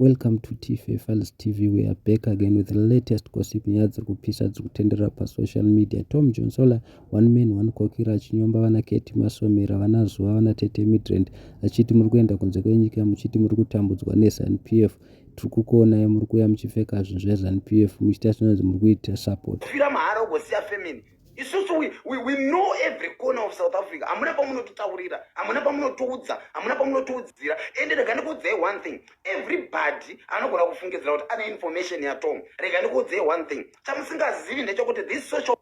Welcome to TFA Files TV. We are back again with the latest gossip nyaya dziri kupisa dziri kutenderera pasocial media. Tom Jonsola, one man, one kokira achinyomba vana Keti Masomera, vana Zuva, vana Tete Midrand achiti muri kuenda kunze kwenyika muchiti muri kutambudzwa neZanu PF. Tiri kukuonai muri kuuya muchipfeka zvinhu zveZanu PF muchiita zvinonzi muri kuita support. Fira mahara ugosiya family isusu we know every corner of South Africa. Hamuna pamunotitaurira, hamuna pamunotiudza, hamuna pamunotiudzira. Ende rega ndikuudzei one thing, everybody anogona kufungidzira kuti ane information yaTom. Rega ndikuudzei one thing, chamusingazivi ndechekuti this social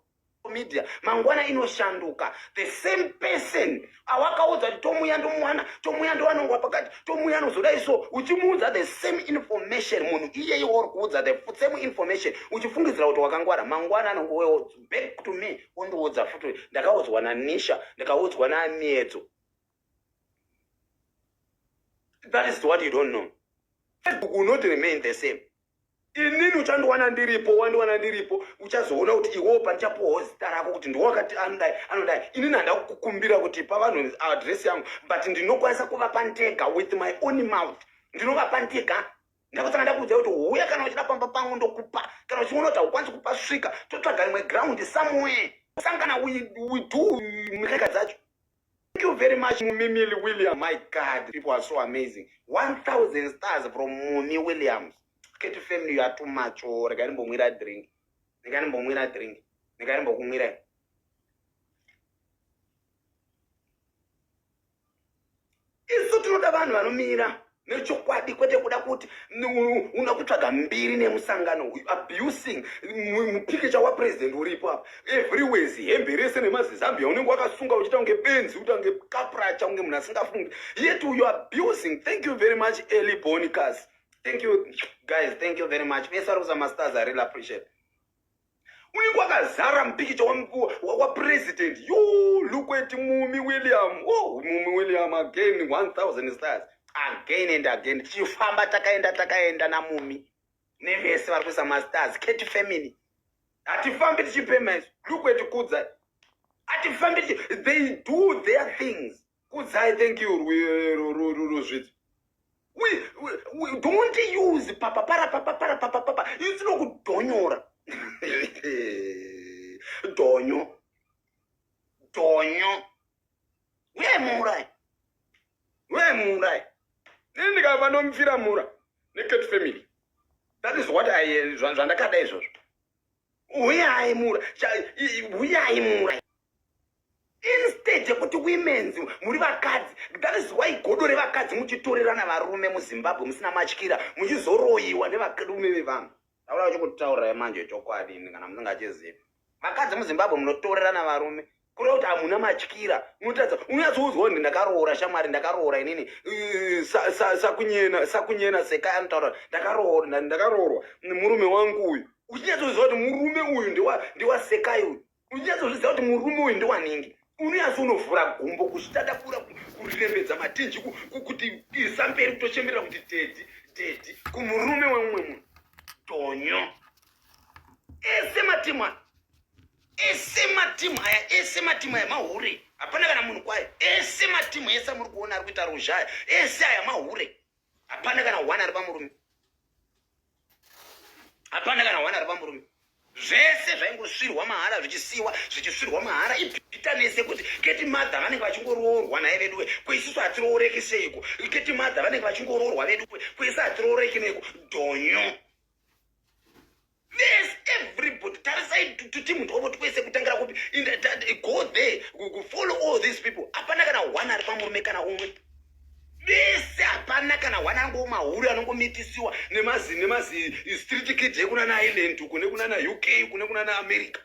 media mangwana inoshanduka. The same person awakaudza kuti tomuya ndomuwana, tomuya ndowanongwa pakati, tomuya anozodai so, uchimuudza the same information, munhu iyeye wauri kuudza the same information uchifungidzira kuti wakangwara, mangwana anongouya back to me ondiudza futi ndakaudzwa naNisha, ndakaudzwa naMiedzo. That is what you don't know. Facebook will not remain the same. Inini uchandiwana ndiripo, wandiwana ndiripo, uchazoona kuti iwewo pandichapuwawo zita rako kuti ndiwakati anodai anodai. Inini handa kukumbira kuti pavanhu address yangu, but ndinokwanisa kuvapa ndega with my own mouth, ndinovapa ndega. Ndakutanga ndakuudza kuti huya kana uchida pamba pangu ndokupa, kana uchiona kuti haukwanisi kupa svika totsvaga rimwe ground somewhere sangana, we do mureka dzacho. Thank you very much, Mumimili William. My God, people are so amazing. 1,000 stars from Mumi Williams. Keti family, you are too much. Oh, rega ndimbomwira drink. Rega ndimbomwira drink. Rega ndimbokumwira. Isu tinoda vanhu vanomira nechokwadi, kwete kuda kuti una kutsvaga mbiri nemusangano, abusing mupikicha wapresident uripo apa everywhere, hembe rese nemazizambia unenge wakasunga uchiita kunge benzi, uita kunge kapracha, kunge munhu asingafungi, yet you are abusing. Thank you very much, Eli Bonicas. Thank you guys, thank you very much. Vese vari kuisa mastars, I really appreciate. Unenge wakazara mupikicha wapresident. Yo, look at Mumi William. Oh, Mumi William again, 1000 stars again and again. Tichifamba takaenda takaenda naMumi nevese vari kuisa mastars. Cat family, hatifambi tichipema isu. Look at Kudzai, hatifambi. They do their things. Kudzai, thank you. Ruzvidzo, we don't use papa para papa para papa papa. Isino kudhonyora dhonyo dhonyo. Uyai muurai, uyai muurai. Ini ndikava ndomupfira mura necat family. That is what I zvandakada izvozvo. Uyai mura, uyai mura instead yekuti womens muri vakadzi. That is why godo revakadzi muchitorerana varume muZimbabwe musina matyira, muchizoroyiwa nevarume vevanhu. Taura chikutaurirai manje chokwadi kana musingachizivi. Vakadzi muZimbabwe munotorerana varume, kureva kuti hamuna matyira. Unotadza unyatsoudzwa kuti ndakaroora shamwari, ndakaroora inini sakunyena sakunyena seka anotaura ndakaroora, ndakaroorwa murume wangu uyu. Uchinyatsoziva kuti murume uyu ndiwasekai uyu, uchinyatsoziva kuti murume uyu ndiwaningi. Unonyatso unovhura gumbo kuchitadabura kurembedza matinji kuti isa mberi kutochemerera kuti daddy, daddy kumurume wemumwe munhu. Tonyo ese matimu aya, ese matimu aya, ese matimu aya mahure. Hapana kana munhu kwayo. Ese matimu ese amuri kuona ari kuita ruzha aya, ese aya mahure. Hapana kana one ari pamurume, hapana kana one ari pamurume. Zvese zvaingosvirwa mahara, zvichisiyiwa zvichisvirwa mahara. Ibhitanesi yekuti keti madha vanenge vachingoroorwa naye veduwe, kuisusu hatirooreki seiko? Keti madha vanenge vachingoroorwa veduwe, kuisu hatirooreki neiko? Dhonyo vese, everybody. Tarisai tutimu twavo twese, kutangira kupi, go there, follow all these people. Hapana kana one ari pamurume, kana umwe. Vese hapana kana one. Ango mahure anongomitisiwa nemazi street kid ekunana Ireland uko, nekunana UK uko, nekunana America.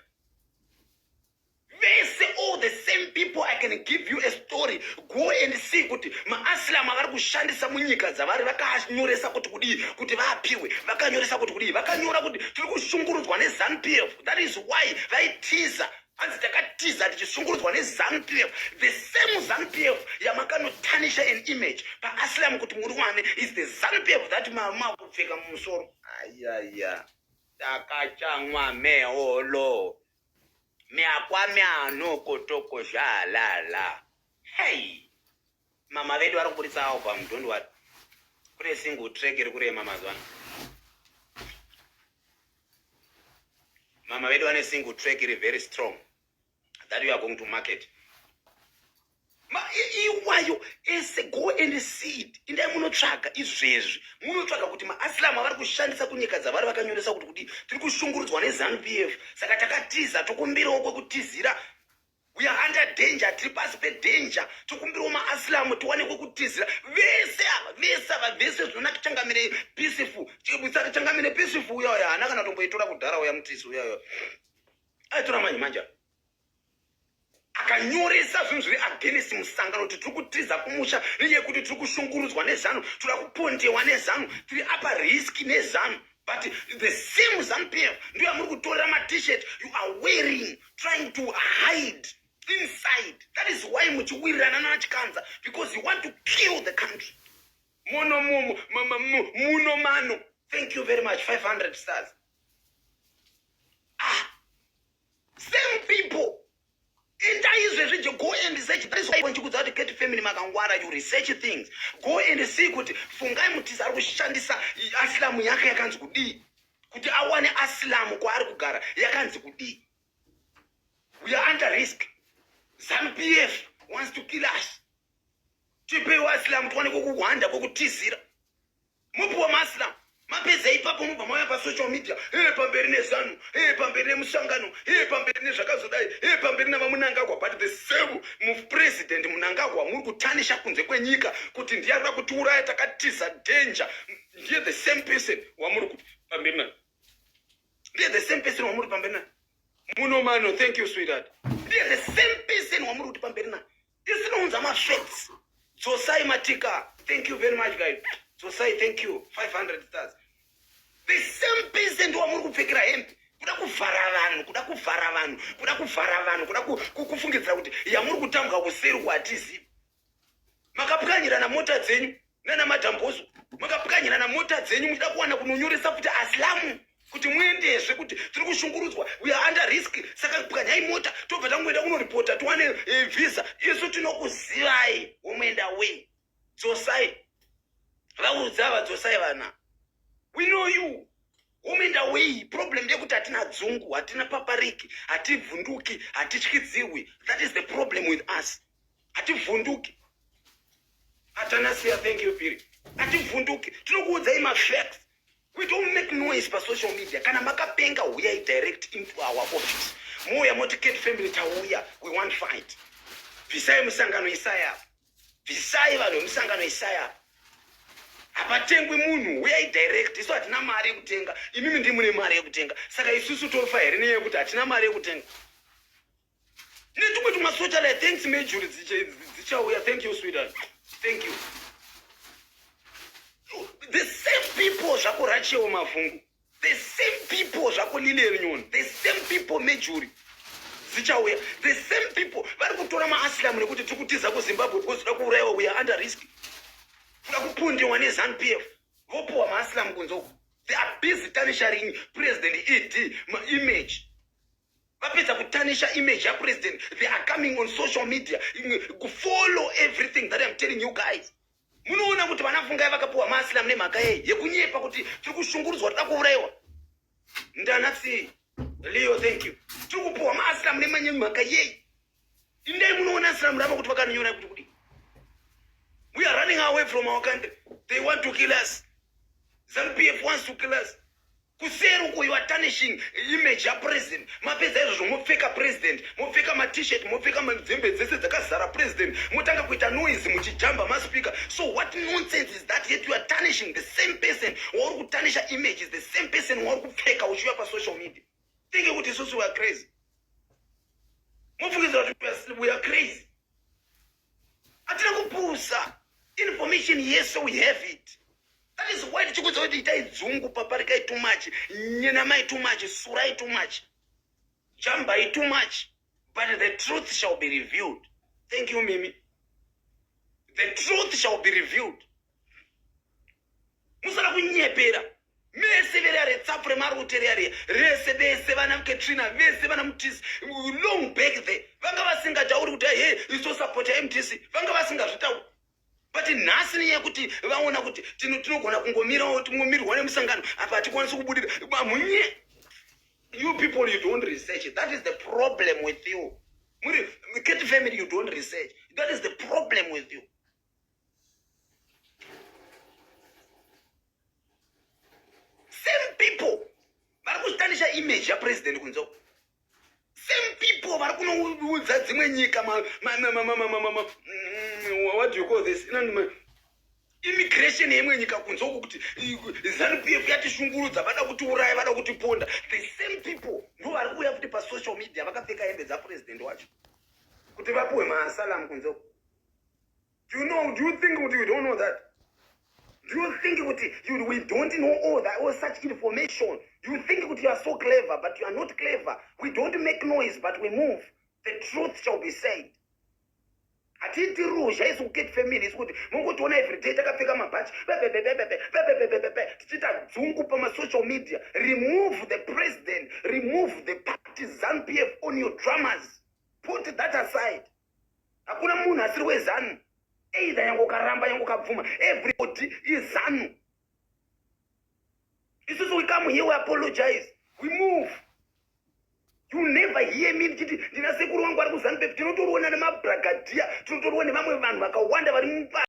Vese all the same people. I can give you a story. Go and see kuti maasylum avari kushandisa munyika dzavari vakanyoresa kuti kudii kuti vapiwe, vakanyoresa kuti kudii, vakanyora kuti tiri kushungurudzwa neZanu PF. That is why vaitiza. Hanzi takatiza tichishungurudzwa neZanu PF. The same ZANU PF yamakanotanisha an image paasylum kuti muri wane is the ZANU PF that makupfeka mumusoro. Ayaya, takachamwa meholo miakwamiano kotoko zhalala. Hey, mama vedu vari kuburitsa album, don't worry. Kune single track iri kurema mazuva ano. Mama vedu vane single track iri very strong that you are going to market. Iwayo ese go and see it. Indai munotsvaga izvezvi. Munotsvaga kuti maAslam avari kushandisa kunyika dzavari vakanyoresa kuti kudii. Tiri kushungurudzwa neZanu PF. Saka takatiza tokumbirawo kwekutizira. We are under danger, tiri pasi pedanger. Tokumbirawo maAslam tiwane kwekutizira. Vese ava, vese ava, vese zvinonaka changamire peaceful. Saka changamire peaceful uya uya haana kana tomboitora kudhara uya mutisi uya uya. Aitora manje manje. Akanyoresa zvinhu zviri against musangano kuti tiri kutiza kumusha nenyaya yekuti tiri kushungurudzwa neZanu, tiri kupondewa neZanu, tiri apa risk neZanu. But the same ZANU PF ndiyo yamuri kutorera maT-shirt you are wearing trying to hide inside. That is why muchiwirirana nanaChikanza because you want to kill the country. Muno muno mano. Thank you very much. 500 stars. Ah, same people. Enda izvezvi je go and research. That is why ndichikudza kuti Cat Family makangwara, you research things. Go and see kuti Fungai Mutisa ari kushandisa asylum yake yakanzi kudii. Kuti awane asylum kwaari kugara yakanzi kudii. We are under risk. ZANU PF wants to kill us. Tipewo asylum tiwane kwekuhwanda kwekutizira. Mupiwa maasylum. Mapedza ipapo mubva mauya pasocial media. Hey, pamberi neZANU, hey, pamberi nemusangano, hey, pamberi nezvakazodai, hey, pamberi navaMunangagwa. But the same mupresident Mnangagwa muri kutanisha kunze kwenyika kuti ndiye arikuda kutiuraya takatiza danger. Ndiye the same person wamuri kuti pamberi naye. Ndiye the same person wamuri pamberi naye. Muno mano, thank you sweetheart. Ndiye the same person wamuri kuti pamberi naye. Isinounza mafacts. Dzosai matika. Thank you very much guys. Dzosai, thank you. 500 stars. The same person ndiwo wamuri kupfekera hembe. Kuda kuvhara vanhu, kuda kuvhara vanhu, kuda kuvhara vanhu, kuda kufungidzira kuti yamuri kutambwa kuseri kwatizivi. Makapwanyirana mota dzenyu nana madhambozo. Makapwanyirana mota dzenyu muchida kuwana kunonyoresa futi asylum kuti muendezve kuti tiri kushungurudzwa, we are under risk, saka pwanyai mota tobva tangoenda kunoripota tiwane visa. Isu tinokuzivai womuenda wei. Dzosai vaudza ava, dzosai vana. We know you womuenda wei. Problem ndeyekuti hatina dzungu, hatina papariki, hativhunduki, hatityidzirwi. That is the problem with us. Hativhunduki. Atanasia, thank you Piri. Hativhunduki, tinokuudzai mafacts. We don't make noise pasocial media. Kana makapenga huyai direct into our office. Mouya moti Cat Family tauya, we want fight. Bvisai musangano isai apa. Bvisai vanhu vemusangano isai apa. Hapatengwi munhu, huyai direct. Isu hatina mari yekutenga. Imimi ndimi mune mari yekutenga. Saka isusu tofa here nenyaya yekuti hatina mari yekutenga? Netumwe tumasocialite, thanks Major dzichauya. Thank you sweetheart. Thank you. The same people zvako Rachel Mavhungu. The same people zvako Lilian Nyoni. The same people Major dzichauya. The same people vari kutora maasylum nekuti tiri kutiza kuZimbabwe because toda kuurayiwa, we are under risk. Toda kupondewa neZANU PF. Vopiwa maasylum kunze uko. They are busy tarnishing President ED image. Vapedza kutanisha image yapresident, they are coming on social media. Follow everything that I'm telling you guys. Munoona kuti vana Fungai vakapiwa maasylum nemhaka yei? Yekunyepa kuti tiri kushungurudzwa, toda kuurayiwa. Ndanatsi Leo, thank you. Tiri kupiwa maasylum nemhaka yei? Indai munoona asylum ravo kuti vakanyora kuti kudii. We are running away from our country. They want to kill us. ZANU PF wants to kill us. Kuseri uko you are tarnishing image yapresident. Mapedza izvozvo mopfeka president, mopfeka maT-shirt, mopfeka madzembe dzese dzakazara president, motanga kuita noise muchijamba maspeaker. So what nonsense is that? Yet you are tarnishing the same person wauri kutanisha image is the same person wauri kupfeka uchiuya pasocial media. Think kuti isusu we are crazy. Mofungidzira kuti we are crazy. Hatina kupusa. Information yese we have it. That is why tichikudza kuti itai dzungu, paparikai too much, nyenamai too much, surai too much, jambai too much, but the truth shall be revealed. Thank you Mimi. The truth shall be revealed. Musada kunyepera mese veria retsapu remarute riya rese vese vana Katrina vese vana Mutisi long back there vanga vasingatauri kuti he iso support MDC, vanga vasingazvitauri. But nhasi nenyaya yekuti vaona kuti tinogona kungomirawo tingomirwa nemusangano apa hatikwanisi kubudira munye. You people, you don't research. That is the problem with you. Muri Cat family, you don't research. That is the problem with you. Same people vari kuzvitanisha image yapresident kunze uko. Same people vari kunoudza dzimwe nyika what do you call this? Immigration yeimwe nyika kunze uko kuti Zanu PF yatishungurudza, vada kutiuraya, vada kutiponda. The same people ndo vari kuuya futi pasocial media vakapfeka hembe dzapresident wacho kuti vapuwe maasalam kunze uko. Do you know, do you think kuti you don't know that? Do you think kuti you, we don't know all that, all such information? You think kuti you are so clever, but you are not clever. We don't make noise, but we move. The truth shall be said. Hatiiti ruzha isu kuCat family isu kuti mungotiona everyday takapfeka mabhachi pepepepepepe pepepepepe tichiita dzungu pamasocial media. Remove the president, remove the party ZANU PF on your dramas. Put that aside. Hakuna munhu asiri weZANU. Either yange ukaramba yange ukabvuma, everybody iZANU. Isusu we come here, we apologize, we move. You never hear me ndichiti ndina sekuru wangu ari kuZANU PF. Tinotoriona nemabragadia, tinotoriwa nevamwe vanhu vakawanda vari mupa.